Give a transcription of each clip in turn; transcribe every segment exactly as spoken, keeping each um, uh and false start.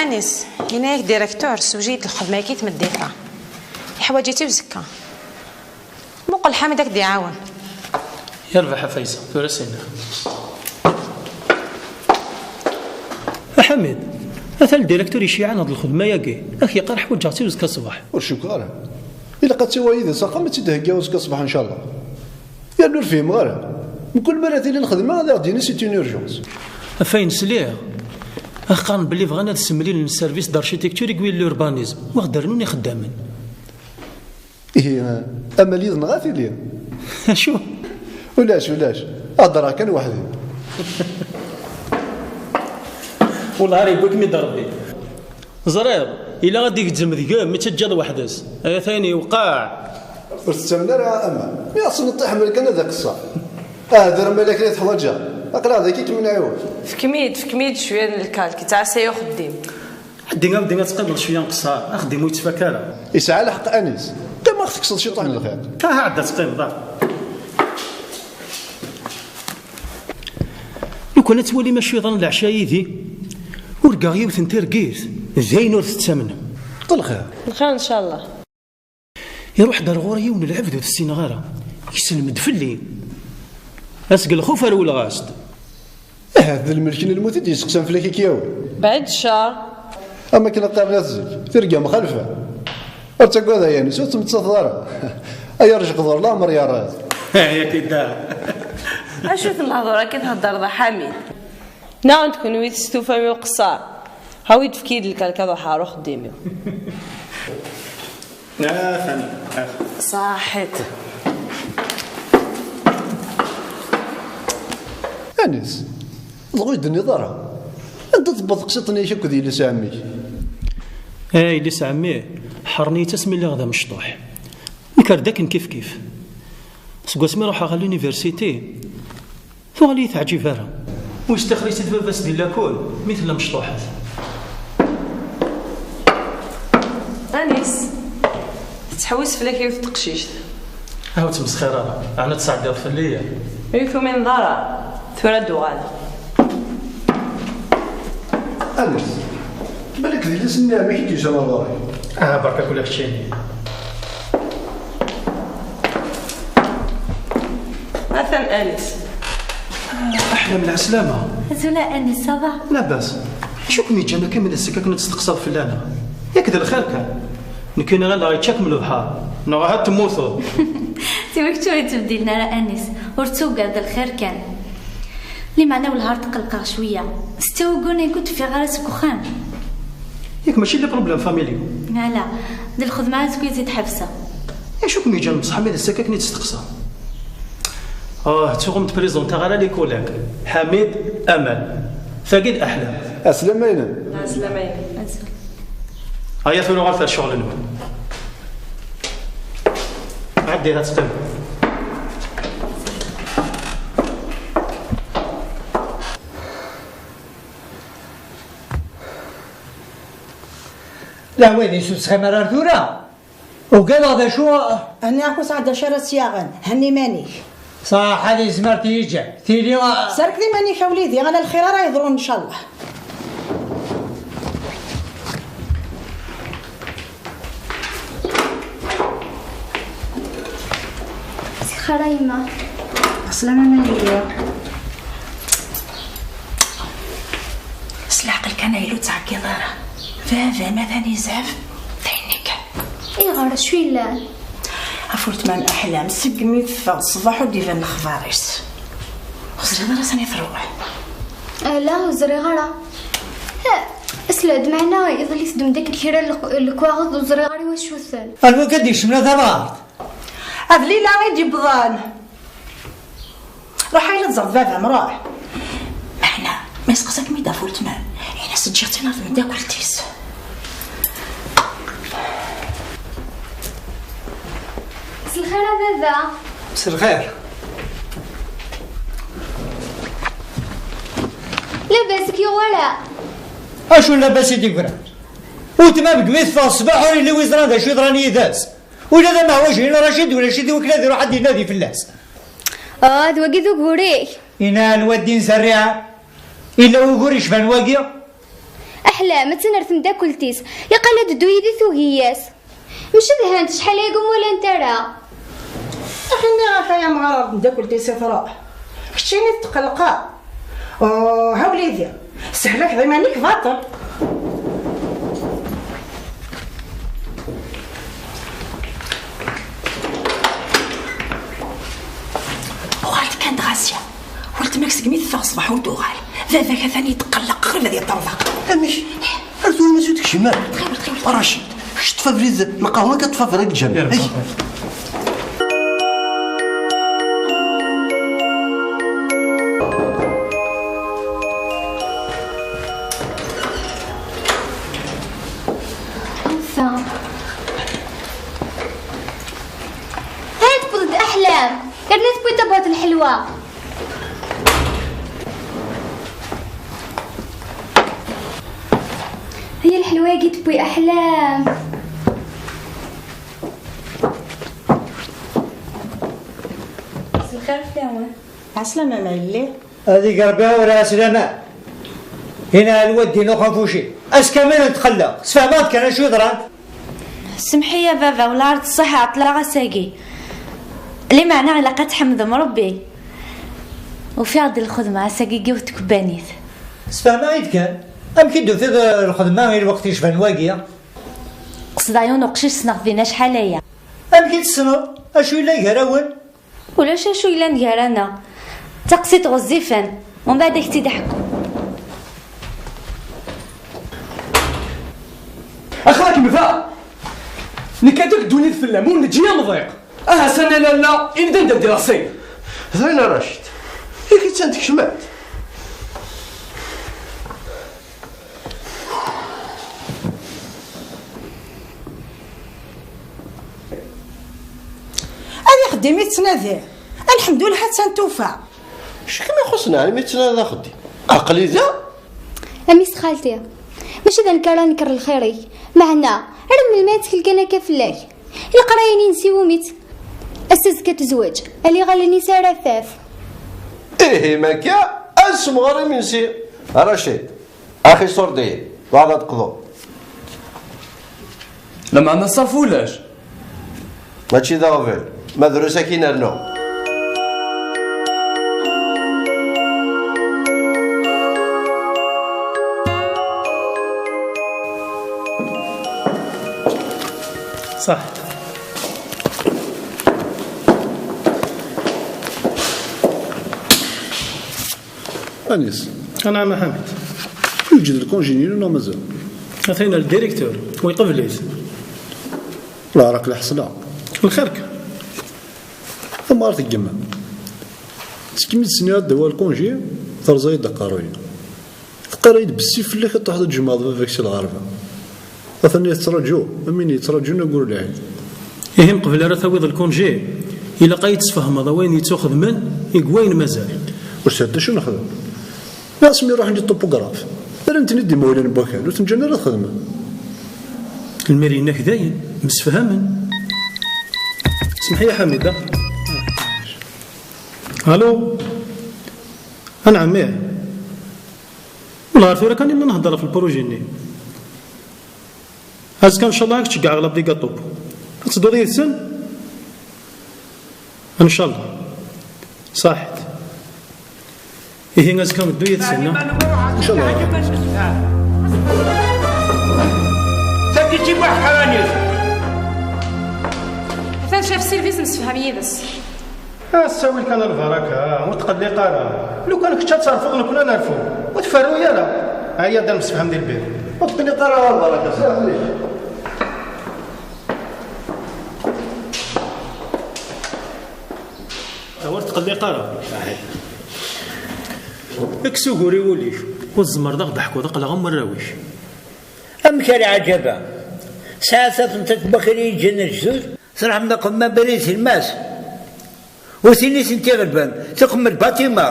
Anis, yenna-yak directeur, sewjed-iyi-d lxedma-agi i tmeddit-a. Yeḥwaǧ-itt i uzekka. Muqel Ḥamid ad k-d-iɛawen. Yerbeḥ a Fayza, tura s-inna. A Ḥamid, atan ldirektur iceyyeɛ-aneɣ-d lxedma-agi. Ad k-yeqqar ḥwaǧeɣ-tt i uzekka ṣṣbeḥ. Ur cukkeɣ ara. Ilaq ad tiwayeḍ s axxam, ad tt-id-theggiḍ uzekka ṣṣbeḥ, ncallah. Yerna ur fhimeɣ ara. Mkul mi ara tili lxedma, ad aɣ-d-yini c'est une urgence. Ɣef wayen sliɣ, ad qqaren belli bɣan ad semlilen service d'architecture akked l'urbanisme, u ad d-rnun ixeddamen. Ihi, amal yid-neɣ ad tili. Acu? Ulac, ulac. Heddreɣ kan weḥd-i. Wellah ara yewwi-kem-id Rebbi. Ẓriɣ, ila ad igezzem deg-m, mi tt-teǧǧiḍ weḥd-s. Atan yewqeɛ. Ur tettamen ara aman. Mi aɣ-s neṭṭi ḥemmel kan ad iqeṣṣer. Ahder ma yella kra i teḥwaǧeḍ. Aql-aɣ dagi kem-nɛiwen. Fkem-iyi-d, fkem-iyi-d cwiya n lkalk, yettɛassa-yi uxeddim. Ɛeddi, ɛeddi ad teqqimeḍ cwiya nqeṣṣer, axeddim ur yettfak ara. Yesɛa lḥeqq Anis. Qqim ad ɣ-tekkseḍ ciṭuḥ n lxiq. Aha, ɛeddi ad teqqimeḍ, ah. Lukan ad twalim acu yeḍran leɛca yid-i, urgaɣ yiwet n targit, d ayen ur tettamnem. Lxir. Lxir, ncallah. Iruḥ-d ar ɣur-i yiwen n lɛebd ur t-ssineɣ ara. Yesselmed fell-i. Aseg lxuf rewleɣ-as-d. Ahat d lmelk n lmut i d-yesteqsan fell-ak i k-yawi. Bɛid ccer. Am akken qqaren at zik, tirga mxalfa. Ur ttagad ay Anis, ur ttmettateḍ ara. Ay arjeq ḍur leɛmer yerreẓ. Yak idda. Acu-t lehdur-agi theddreḍ a Ḥamid? Nniɣ-d kenwi testufam i uqeṣṣer. Awi-d efk-iyi-d lkalka ad ruḥeɣ ar uxeddim-iw. Atan, atan. Ṣaḥit. Anis, dɣa ur yi-d-tenniḍ ara. Anda tewweḍ teqsiṭ-nni-ik akked yelli-s ɛemmi-k? Ay, yelli-s ɛemmi, ḥeṛṛen-iyi-tt asmi lliɣ d amecṭuḥ. Nekk ar d akken kif kif. Seg wasmi ruḥeɣ ɣer l'université, tuɣal-iyi teɛǧib ara. Ur yestixer-itt-id baba-s di lakul mi tella mecṭuḥet. Anis, tettḥewwis fell-ak yiwet n teqcict. Ah, ur ttmesxir ara, ɛni ad tesɛeddiḍ fell-i? Ur yi-tumineḍ ara, tura ad d-uɣaleɣ. Anis, balak d yelli-s n ɛemmi-k i d-yusan ar ɣur-i. Ah, berka-k ula keččini. Atan Anis. Aḥlam, lɛeslama. Azul a Anis, ça va? Labas. Acu kem-yeǧǧan akka mi d ass-ik akken ad testeqsaḍ fell-aneɣ? Yak d lxir kan. Nekkini ɣileɣ yečča-kem lebḥer, neɣ ahat temmuteḍ. Tiwektu ur yettbeddilen ara Anis, ur ttugad, d lxir kan. Limeɛna wellah ar tqelqeɣ cwiya. S ttawaggun-agi ur d-ffiɣ ara seg uxxam. Yak mačči d problème familial? Ala, d lxedma ara tewwi ad tt-id-ḥebseɣ. Acu kem-yeǧǧan bṣeḥ mi d ass-agi akken i d-testeqsa? Ah, ttuɣ ur m-d-présenteɣ ara les collègues. Ḥamid, Amal. Tagi d Aḥlam. Ɛeslama-inem. Ɛeslama-inem. Aya tura uɣalet ar ccɣel-nwen. Ɛeddi ad teqqim. Leɛwayed-is ur ttɣim ara ar tura. Ugadeɣ d acu. Nniɣ-ak ur sɛiɣ d acu ara tt-yaɣen. Henni iman-ik. Ṣaḥ, ad yezmer t-yeǧǧ. Tili, ah. Serked iman-ik a wlidi, ala lxir ara yeḍrun ncallah. Sixer a yemma. Slama ma yella. S leɛqel kan a yelli, ur ttɛeggiḍ ara. Baba-m atan yezɛef. D ayen kan. Ayɣer, acu yellan? Ɣef weltma-m Aḥlam, segmi teffeɣ ṣṣbeḥ ur d-iban lexbar-is. Ur teẓriḍ ara sani truḥ? Ala, ur ẓriɣ ara. Ha, asla-d, meɛna iḍelli teddem-d akken kra n lek-, lekwaɣeḍ, ur ẓriɣ ara i wacu-ten. Anwa akka d-yekcmen a tamɣart? A d Lila i d-yewwḍen. Ruḥ a yelli ad tẓer baba-m, ruḥ. Meɛna, ma yesteqsa-kem-id ɣef weltma-m, ini-as ǧǧiɣ-tt-in ɣer tmeddakelt-is. S lxir a baba. S lxir. Labas, ur k-yuɣ wara? Acu n labas i d-yeggran? Weltma-m deg mi teffeɣ ṣṣbeḥ ur yelli wi yeẓran d acu yeḍran yid-s. Ula d ameɛwaj-inu Racid ulac-it i wakken ad iruḥ ad d-inadi fell-as. Ah, d wagi d ugur-ik? Ini anwa ddin zerriɛa? Yella wugur yecban wagi? Aḥlam, attan ar temdakelt-is. Iqal ad d-teddu yid-i, tugi-yas. Mcedhant, acḥal aya ur walant ara. Axi nniɣ-ak ay amɣar ar temdakelt-is i truḥ. Keččini tetqelqeḍ. Oh, ha wlidi. Ssehlak d iman-ik baṭel. Uɣal-d kan d Ɣasya. Weltma-k segmi teffeɣ ṣṣbeḥ ur d-tuɣal. Baba-k atan yetqelleq qrib ad yeṭṭerḍeq. Amek? Ar tura mazal ur tekcim ara. Ttxil-k, ttxil-k. A Racid, kečč ṭṭef abrid lqahwa, akka ṭṭef abrid lǧameɛ. Ay. Ansa? Hey, tewweḍ-d Aḥlam. Yerna tewwi-d tabwaṭ n lḥelwa. Hya lḥelwa-agi tewwi Aḥlam. Mselxir fell-awen. Ɛeslama, ma yelli. Ad ig Rebbi ur ɛeslama. Inɛel waddin uxenfuci. Ass kamel netqelleq. Sfehmeɣ-d kan acu yeḍran. Semḥ-iyi a baba, wala ar d ṣṣeḥ ɛeṭṭleɣ ass-agi. Limeɛna ilaq ad tḥemdem Rebbi. Ufiɣ-d lxedma ass-agi deg yiwet tkebbanit. Sfehmeɣ-id kan. Amek i d-tufiḍ, eh, lxedma i lweqt yecban wagi? Qesdeɣ yiwen uqcic ssneɣ-t din acḥal aya. Amek i t-tessneḍ? Acu yella gar-awen? Ulac acu yellan gar-aneɣ. D taqsiṭ ɣezzifen. Umbeɛd ad k-tt-id-ḥekku. Axir ad kem-nfeɛ! Nekk ad ak-d-ddunit fell-am, ur neǧǧi amḍiq. Aha, s-anna lalla, ini-d anda ddiɣ sin. D ayen a Racid. Yak attan tkecmeḍ. Ad ixeddim i tettnadi. Lḥemdullah, ha-tt-an tufa. Acu i kem-ixuṣṣen ɛni mi tettnadiḍ axeddim? Aql-i da. A mmi-s xalti, mačči d nekk ara nenker lxir-ik. Meɛna, ar melmi ad ttkel kan akka fell-ak? Leqraya-nni nessi wumi-tt? Ass azekka tezweǧ, ala iɣallen-is ara taf. Ihi, ma akka, ad semɣer imensi. A Racid, axi ṣurd-iyi, bɣiɣ ad d-qḍuɣ. Lameɛna ṣṣerf ulac. Mačči d aɣbel, ma drus ad k-in-rnuɣ. Ṣaḥ. Anis. Anɛam a Ḥamid. Yeǧǧed lkunji-nni neɣ mazal? Atan ldirektur, wa iqbel-it. Leɛraq lḥesla. Lxir kan. Tamɣart n yemma. Segmi d-sniɣ ad d-awiɣ lkunji, terẓa-yi-d aqerruy. Teqqar-iyi-d bessi fell-ak ad truḥeḍ ad tjemɛeḍ baba-k si lɣerba. Atan la yettraǧu, am win yettraǧun aggur lɛid. Ihi, mqbel ara tawiḍ lkunji, ilaq ad yi-d-tesfehmeḍ awayen yettuxedmen i wayen mazal. Ur sɛiɣ d acu nexdem. Asmi ruḥen i topograf, rran-ten-id imawlan n wakal, ur ten-ǧǧan ara ad xedmen. Lmir yenna-k dayen, msefhamen. Semḥ-iyi a Ḥamid, a. Alu? Anɛam, ih. Wala ɣer tura kan i nehder ɣef lpruji-nni. Azekka, ncallah, ad k-ceggɛeɣ la bdi gaṭu. Ad tedduḍ yid-sen? Ncallah. Ṣaḥit. Ihi, azekka, ddu yid-sen, a? Ncallah. Tagi d tibuḥeqranit. Atan caf service, msefham yid-s. Ssawil kan a lbaraka, ur tqelliq ara. Lukan kečč ad terfuḍ, nekkni ad nerfu. Ur tferru ara. Aya d amsefham di lbir. Ur tqelliq ara a lbaraka, sɛiɣ mliḥ. Ur tqelliq ara. Kkes ugur i wul-ik. Ur tzemreḍ ad aɣ-d-teḥkuḍ aql-aɣ am warraw-ik. Amek ara ɛǧaba? Sɛa tafentat n wakal i yi-ǧǧan ajdud. Tṛeḥmeḍ aqemma Brizil mas. U tin i tent-iɣelben, tuqem-d Batima.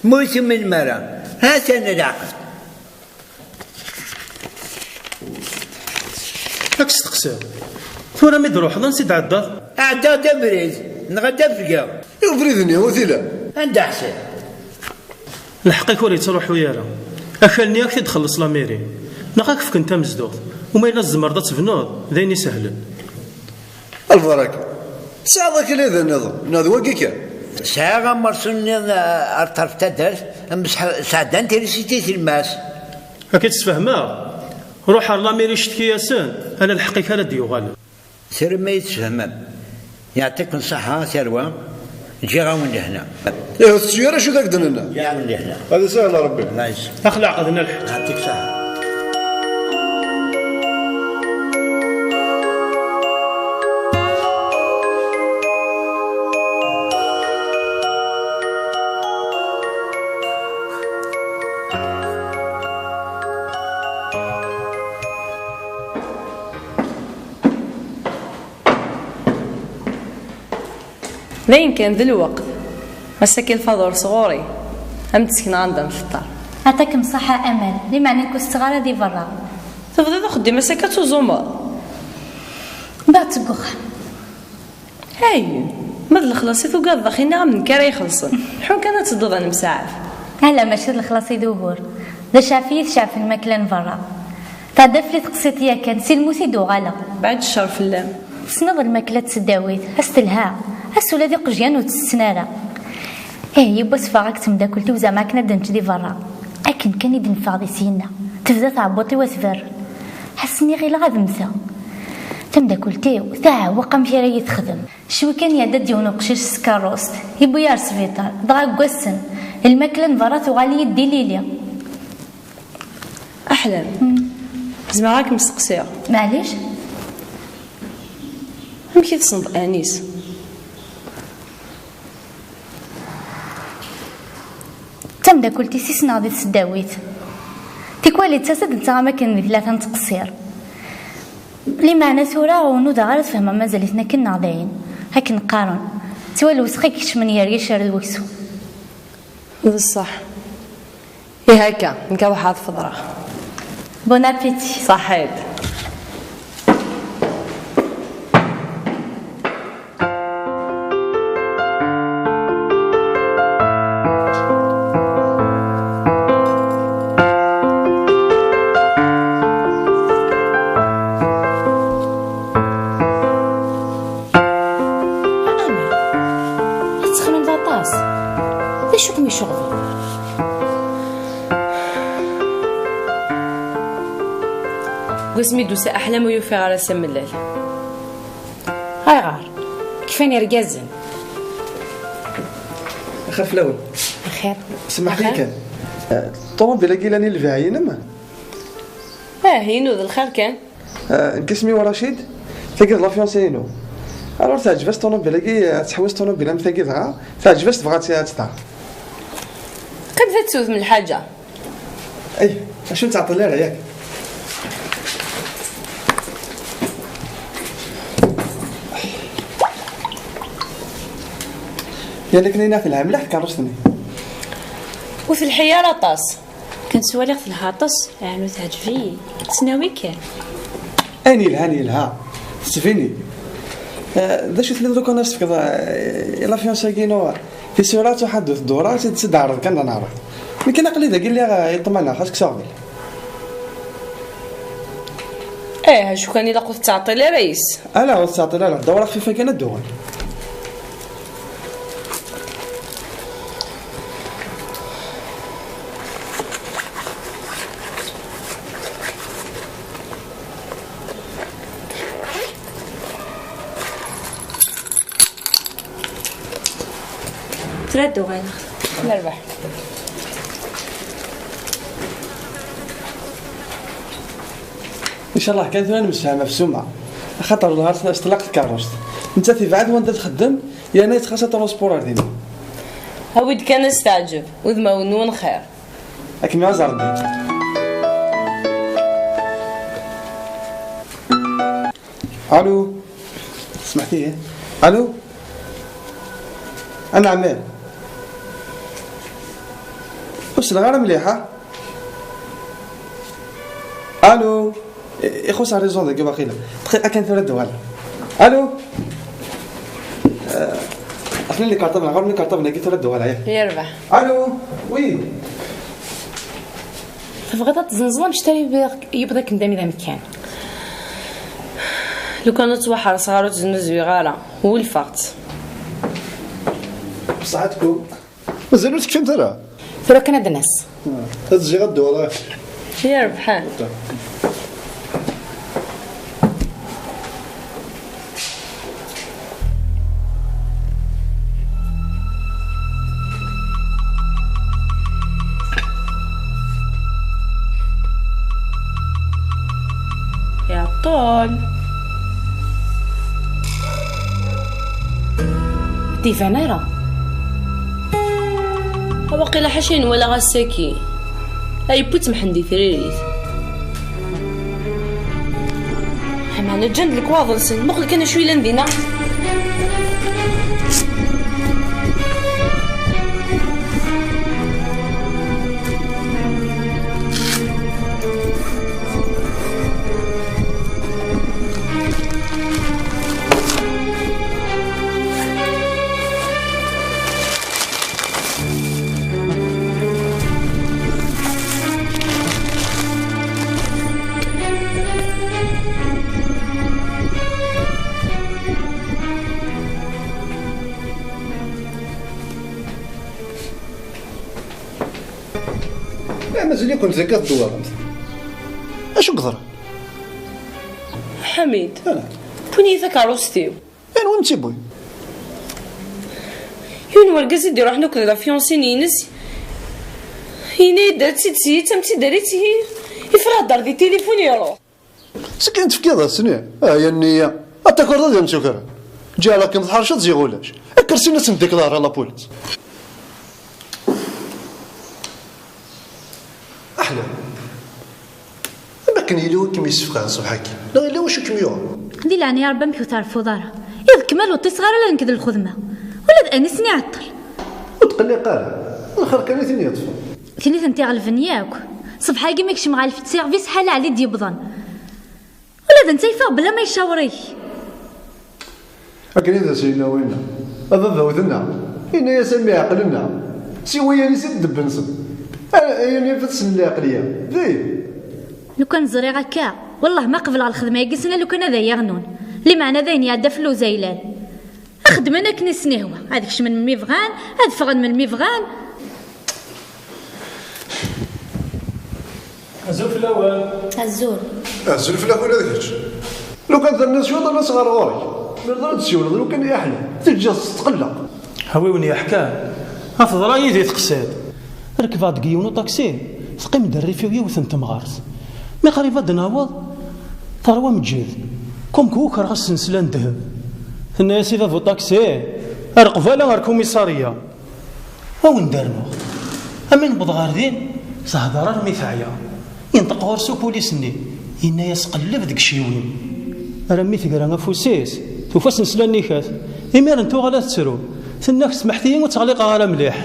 Ma ur tuminem ara, ha-t-an leɛqel. Ad k-steqsiɣ. Tura mi d-ruḥeḍ, ansi d-tɛeddaḍ? Ɛeddaɣ-d abrid, neɣ ad d-afgeɣ. I ubrid-nni, ur t-ila? Anda ḥṣiɣ? Lḥeqq-ik ur yettruḥu ara. Akal-nni ad k-t-id-txelleṣ la mairie. Neɣ ad k-fken tamezduɣt, uma yella tzemreḍ ad tebnuḍ, d ayen isehlen. Lbaraka. Tesɛiḍ akal-id nniḍen, neɣ d wagi kan? Sɛiɣ amersu nniḍen, eh, ar ṭṭerf taddart, am sḥ-, sɛeddan trisiti tilmas. Ad k-id-sfehmeɣ. Ruḥ ar lamiri, cetki-yasen, ala lḥeqq-ik ara d-yuɣalen. Tura ma yi-tfehmem. Yeɛṭikum ṣṣeḥḥa a tarwa, ǧǧiɣ-awen lehna. Ih, ur tettu ara acu i ak-d-nenna. Ǧǧiɣ-awen lehna. Ad isahel Rebbi. Nice. Axlaɛqed n lḥeǧǧ. Yeɛṭik ṣṣeḥḥa. D ayen kan, d lweqt. Ass-agi lfaḍur sɣur-i. Ad m-d-sekneɣ anda nfeṭṭer. Ɛṭikem ṣṣeḥḥa a Amal, limeɛna nekk ur setteɣ ara di berra. Tebdiḍ uxeddim ass-agi ad tuẓumeḍ? Mbeɛd seg uxxam. Hey, ma d lexlaṣ i tugadeḍ, ax-, ini-am d nekk ara ixelṣen. Ḥun kan ad tedduḍ a nemsaɛaf. Ala, mačči d lexlaṣ i d ugur. D aceɛfi i tceɛfen lmakla n berra. Tɛedda fell-i teqsiṭ yakan, si lmut i d-uɣaleɣ. Bɛed ccer fell-am. Tessneḍ lmakla n tseddawit, ass telha, ass ula d iqejjan ur tt-tetten ara. Ih, yiwwas ffɣeɣ akked temdakelt-iw, zeɛma akken ad nečč di berra. Akken kan i d-neffeɣ di syenna, tebda tɛebbuṭ-iw ad tberren. Ḥassen i ɣileɣ ad mmteɣ. Tamdakelt-iw teɛweq amek ara yi-texdem. Cwi kan iɛedda-d yiwen uqcic s tkeṛṛust, yewwi-yi ar sbiṭar, dɣa deg wass-n, lmakla n berra tuɣal-iyi-d d ilili. Aḥlam. Hmm. Zemreɣ ad kem-steqsiɣ? Maɛlic. Amek i tessneḍ Anis? D tamdakelt-is i ssneɣ di tesdawit. Tikwal ittas-d netta am akken di tlata nettqeṣṣir. Limeɛna tura ur nudaɣ ara ad fehmeɣ mazal-iten akken neɣ dayen. Akken qqaren, ttwal lwesxa i ikecmen gar yiccer d weksum. D ṣṣeḥ. Ihi akka, nekk ad ruḥeɣ ad feḍreɣ. Bon appétit. Ṣaḥit. Amer, ad tessexdameḍ aṭas. D acu kem-iceɣben? Deg wasmi d-tusa Aḥlam ur yufiɣ ara s amellal. Ayɣer? Kfan irgazen. Axir fell-awen. Axir. Semḥet-iyi kan. Eh, ṭumubil-agi llan i lbiɛ-inem? Ah, inu d lxir kan. Eh, nekk isem-iw Racid, tagi d la fiancée-inu. Alors teɛǧeb-as ṭumubil-agi, eh, ad tḥewwes ṭumubil am tagi dɣa, teɛǧeb-as, tebɣa ad tt-, ad tt-taɣ. Qqimet ad teswem lḥaǧa. Ay, acu ur nettɛeṭṭil ara, yak? Yal akken ay telha mliḥ tkeṛṛust-nni. Ur telḥi ara aṭas. Kan ttwaliɣ telha aṭas, yeɛni teɛǧeb-iyi. Ttnawi kan. Ayen yelhan yelha. Tettbini. Eh, d acu telliḍ lukan ad s-tefkeḍ, eh, i la fiancée-agi-inu? Tisura d tuḥaddut ddura, ad tt-id-ɛreḍ kan ad neɛreḍ. Nekk aql-i dagi lliɣ, eh, yeṭṭem-aneɣ, xas kkseɣ bil. Eh, acu kan ilaq ur tettɛeṭṭil ara yes. Ala, ur tettɛeṭṭil ara, ddawra xfifa kan ad d-uɣal. Tura ad d-uɣaleɣ. Nerbeḥ. Ncallah kan tura nemsefham ɣef ssuma. Axaṭer lehar s tlaq tkeṛṛust. Nettat tebɛed wanda txeddem, yerna yettxaṣṣa transport ar dinna. Awi-d kan asteɛǧeb, udmawen-nwen xir. Ad kem-iɛuzz Ṛebbi. Alu. Smeḥt-iyi. Alu. Anɛam. Ur selleɣ ara mliḥ, ha? Alu. I-, ixuṣ réseau dagi waqila. Dqiqa kan tura ad d-uɣaleɣ. Alu. Eh, aql-i les cartables, ɣur-m les cartables-agi, tura ad d-uɣaleɣ, yak. Yerbeḥ. Alu. Oui. Tebɣiḍ ad tzenzeḍ anect ara yewwiḍ, yewwiḍ akken d amida amekkan? Lukan ur ttwaḥerseɣ ara, ur tt-znuzuyeɣ ara. Wulfeɣ-tt. Bṣaḥetkum. Mazal ur tekfimt ara? Tura kan ad d-nas. Ad zziɣ ad dduɣ. Yerbeḥ. Iɛeṭṭel. D-iban ara. Waqila ḥaca i nwala ass-agi. Ay yewwi-tt Mḥend di tririt. Meɛna ǧǧan-d lekwaɣeḍ-nsen. Muqel kan acu yellan dinna. Eh, mazal-ikent deg at dewwaremt. Acu yeḍran? Ḥamid, wwin-iyi takeṛṛust-iw. Anwa i m-tt-iwwin? Yiwen wergaz i d-iruḥen akked la fiancée-ines, yenna-yi-d ad tt-id-syi, ad tt-id-terr, ihi iffeɣ ihedder di tilifun, iruḥ. Seg ayen tefkiḍ-asen, ah, ya nniya, ad takerḍ ad am-tt-ukren. Ǧiɛleɣ-kem tḥerceḍ ziɣ ulac. Akersi-nni ad sen-deklareɣ la police. Aḥlal. Am akken yella wi kem-yessefqɛen ṣṣbeḥ-agi, neɣ yella wacu kem-yuɣen? Di leɛnaya Rebbi, amek ur terfuḍ ara? Iḍ kmal ur ṭṭiseɣ ara, la nekk d lxedma. Ula d Anis-nni iɛeṭṭel. Ur tqelliq ara. Lxir kan i ten-yeṭṭfen. Tin i tent-iɣelben yakk. Ṣṣbeḥ-agi mi kecmeɣ ɣer lfet service, ḥala Ɛli d-yewwḍen. Ula d netta yeffeɣ bla ma yeccawer-ik. Akken i d as-yenna winna, a baba-w d nneɣ, yenna-yas a mmi ɛqel-nneɣ, siwa Yanis i d ddebb-nsen. A, a Yanis ad tessnem lɛeqliya, dayen. Lukan ẓriɣ akka, wellah ma qebleɣ lxedma-agi, sna lukan ad ay-iɣnun. Limeɛna d ayen iɛedda fell-i uzaylal. Xedmen akken i sen-ihwa, ad kecmen melmi bɣan, ad ffɣen melmi bɣan. Azul fell-awen. Azul. Azul fell-ak ula d kečč. Lukan terniḍ cwiṭ, ad as ɣer ɣur-k. Mi ara d-tsiwleḍ lukan i Aḥlal, teǧǧiḍ-tt tetqelleq. A wi wen-yeḥkan, a teḍra yid-i teqsiḍ. Rekbeɣ deg yiwen uṭaksi, teqqim-d rrif-iw yiwet n temɣart. Mi qrib ad d-naweḍ, terwa meǧǧed. Comme que ukreɣ asensla n ddheb. Tenna-yas i bab uṭaksi, ar qbala ar kumiṣarya. A wen-d-rnuɣ. Am i newweḍ ɣer din, tehder armi teɛya. Yenṭeq ɣur-s upulis-nni, yenna-yas qelleb deg iciwi-m. Armi tegra afus-is, tufa asensla-nni ikat. Imiren tuɣal ad tettru. Tenna-k smeḥt-iyi ur tt-ɣliqeɣ ara mliḥ.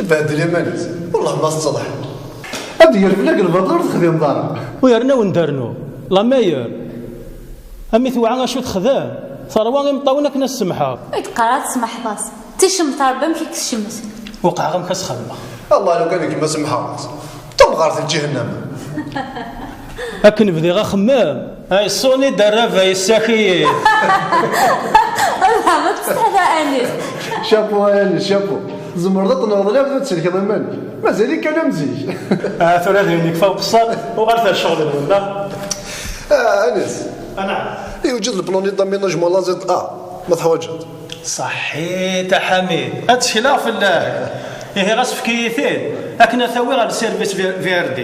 Behdel iman-is. Wellah ma tettḍeḥ. Ad d-yerfel ak lbaṭel ur texdimeḍ ara. U yerna wen-d-rnuɣ. La meilleure. Ami tewɛa acu texdem, terwa imeṭṭawen akken ad s-semḥeɣ. I yeqqar ad tsemḥeḍ-as? Ticemmet Rebbi amek i k-tcemmet. Weqɛeɣ amek ad s-xedmeɣ. Allah, lukan d kemm a semḥeɣ-as. Ṭum ɣer lǧihennem. Akken bdiɣ axemmem, ay ṣuni-d rraba yessaki-yi. Allah, ma testeḥda Anis. Chapeau a Anis, chapeau. Tzemreḍ ad tenɣeḍ lɛebd ad tselkeḍ iman-ik. Mazal-ik kan am zik. Ah, tura d ayen yekfa uqeṣṣer, uɣalet ar ccɣel-nwen, da. Ah, Anis. Anɛam. Yewjed lplan-nni d aménagement la Z A, ma teḥwaǧeḍ. Ṣaḥit a Ḥamid, ad ttekleɣ fell-ak. Ihi ɣas efk-iyi-t-id, akken ad t-awiɣ ɣer service V R D.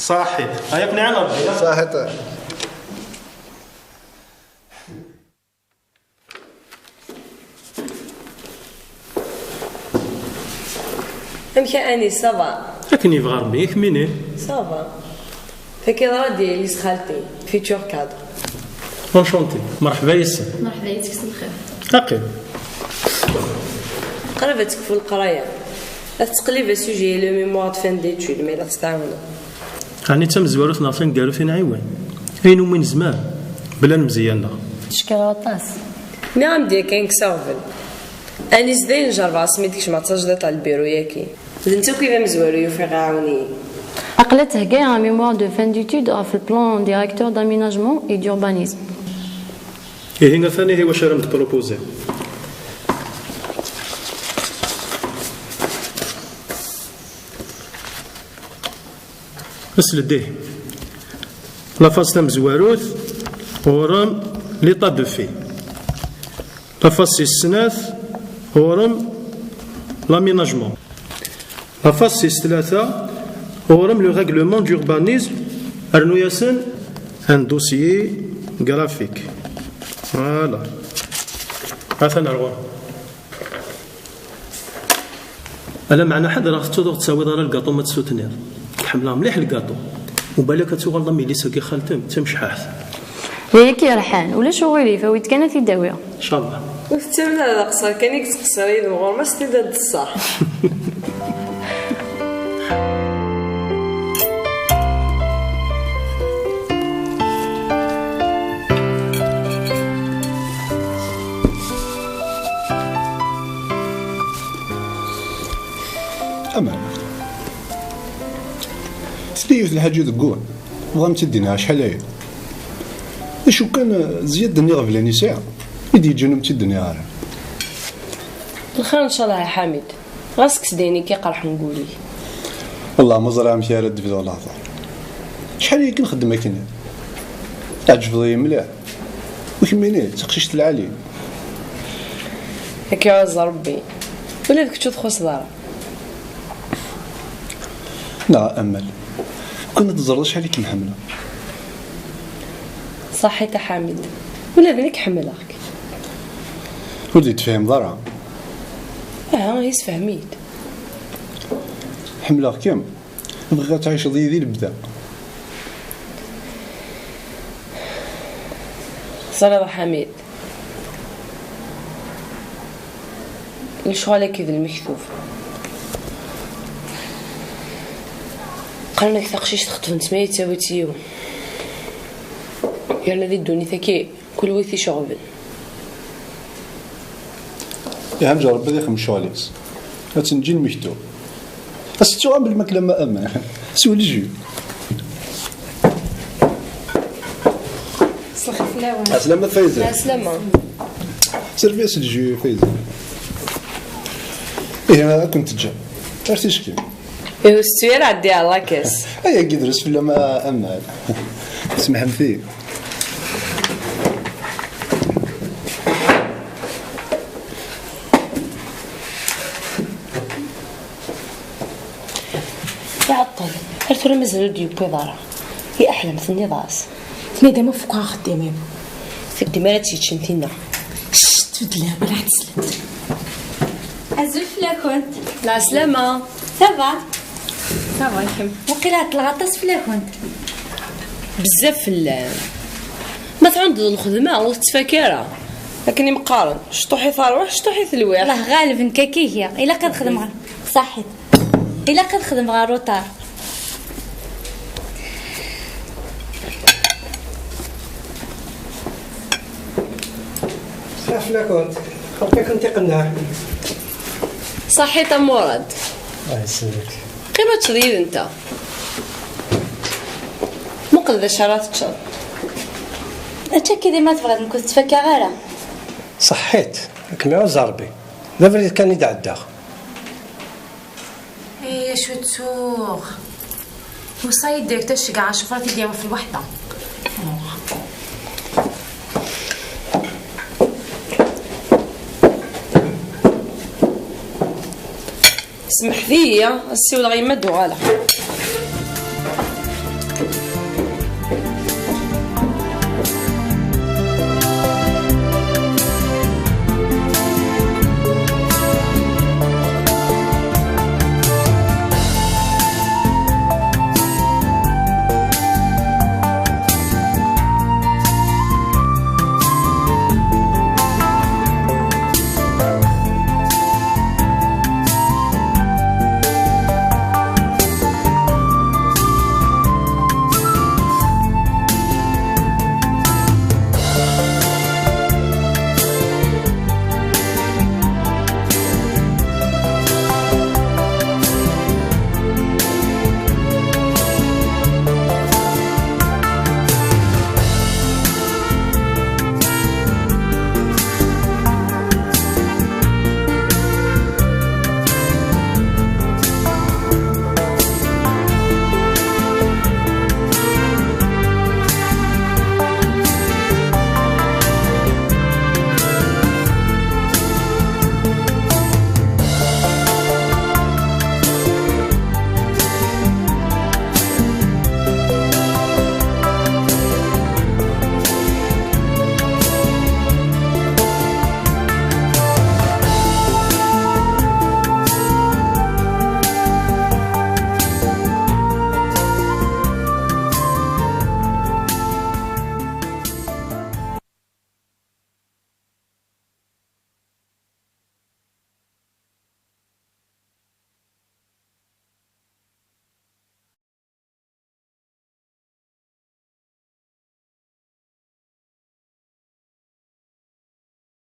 Ṣaḥit, aya ken-iɛin Rebbi. Ṣaḥit. Amek a Anis, ça va? Akken yebɣa Rebbi, i kemmini? Ça va. Tagi d Radiya, yelli-s n xalti, futur cadre. Enchanté, merḥba yes-sen. Merḥba yis-k, s lxir. Aqim. Qrib ad tekfu leqraya. Ad tettqellib asujet i le mémoire de fin d'études, ma ilaq ad tt-tɛawneḍ. Ɛni d tamezwarut neɣ taneggarut i nɛiwen? Ayen umi nezmer, bla lemzeyya-nneɣ. Ttcekkireɣ aṭas. Nniɣ-am-d yakan kkes aɣbel. Anis, dayen jerbeɣ asmi d-kecmeɣ d tajdiṭ ɣer lbiru-yagi. D netta akk i d amezwaru yufiɣ aɛawen-iyi. Aql-a ttheggayeɣ un mémoire de fin d'études ɣef le plan directeur d'aménagement et d'urbanisme. Ihi atan ihi wacu ara m-d-proposer. Sel-d ihi. La phase tamezwarut ɣur-m, l'état de fait. La phase tis snat ɣur-m, l'aménagement. La phase tis tlata ɣur-m, le règlement d'urbanisme. Rnu-yasen un dossier graphique. Voilà. Atan ar ɣur-m. Ala meɛna ḥader, ɣef tettuḍ ur tettawiḍ ara lgaṭu ma tessutniḍ. Ḥemmleɣ mliḥ lgaṭu. Ubalak ad tuɣaleḍ am yelli-s-agi xaltem, d timecḥaḥt. D ayagi yerḥan, ulac uɣilif, awi-d kan ad t-id-awiɣ. Ncallah. Ur tettawiḍ ara d aqeṣṣer kan i yettqeṣṣir yid-m, ɣur-m ad s-t-id-ad d-ṣṣaḥ. Aman. Tella yiwet n lḥaǧa deg wul, bɣiɣ ad tt-id-iniɣ acḥal aya. D acu kan, d Ziyad n iɣeblan i sɛiɣ, i d-yeǧǧan ur m-tt-id-nniɣ ara. Lxir, ncallah, a Ḥamid. Ɣas kkes-d ayen i k-iqerḥen deg wul-ik. Wellah ma ẓriɣ amek ara d-bduɣ lehḍur. Acḥal aya kan nxeddem akken. Tɛeǧbeḍ-iyi mliḥ. U kemmini, d taqcict lɛali. Ad k-iɛuzz Rebbi. Ula d kečč ur txuṣṣeḍ ara. Neɣ a Amal, lukan ad teẓreḍ acḥal i kem-ḥemmleɣ. Ṣaḥit a Ḥamid. Ula d nekk ḥemmleɣ-k. Ur d-tefhimeḍ ara. Aha, yessefhem-iyi-d. Ḥemmleɣ-kem. Bɣiɣ ad tɛiceḍ yid-i lebda. Teẓriḍ a Ḥamid, lecɣal-agi d lmektub. Qqaren-ak taqcict xeṭben-tt ma yettawi-tt yiwen. Yerna di ddunit-agi, kul wi t-iceɣben. Ihi, ad neǧǧ Rebbi ad ixdem ccɣel-is. Ad tt-neǧǧ i lmektub. Ad s-tettuɣ am lmakla ma aman. Sew le jus. Ṣaxi fell-awen. Ɛeslama Fayza. Ɛeslama. Servi-as le jus, Fayza. Ihi, ad kent-ǧǧeɣ. Ar ticki. Ihi, ur tettu ara ɛeddi ar lakas. Ayagi drus fell-am a Amal. Semḥemt-iyi. Iɛeṭṭel, ar tura mazal ur d-yewwiḍ ara. I aḥlem tenniḍ-as. Tenna-d ama fukeɣ axeddim-iw. Teddim ara tt-yeččen tinna. Cct, beddel lehbal, ad teslemt. Azul fell-akent. Lɛeslama. Ça va? Ça va, i kemm? Waqila ɛeṭṭleɣ aṭas fell-akent. Bezzaf fell-am. Ma tɛundeḍ lxedma, ur tettfak ara. Akken i m-qqaren, cṭuḥ i terwiḥt, cṭuḥ i telwiḥt. Allah ɣaleb, nekk akka i giɣ. Ilaq ad xedmeɣ. Ṣaḥit. Ilaq ad xedmeɣ aruṭar. Sɛef lakont, xaṭi kent iqenneɛ. Ṣaḥit a Murad. Allah yesselmek. Qqim ad teččeḍ yid-nteɣ. Muqel d acu ara teččeḍ. Ečč akka dima tebɣiḍ, nekk ur tettfakkaɣ ara. Ṣaḥit, ad kem-iɛuzz Rebbi. D abrid kan i d-ɛeddaɣ. Ay, acu ttuɣ? Usayi-d direct ad ceggɛeɣ ccfer ad t-id-yawi ɣef lweḥda. Semḥet-iyi, ad ssiwleɣ i yemma ad d-uɣaleɣ.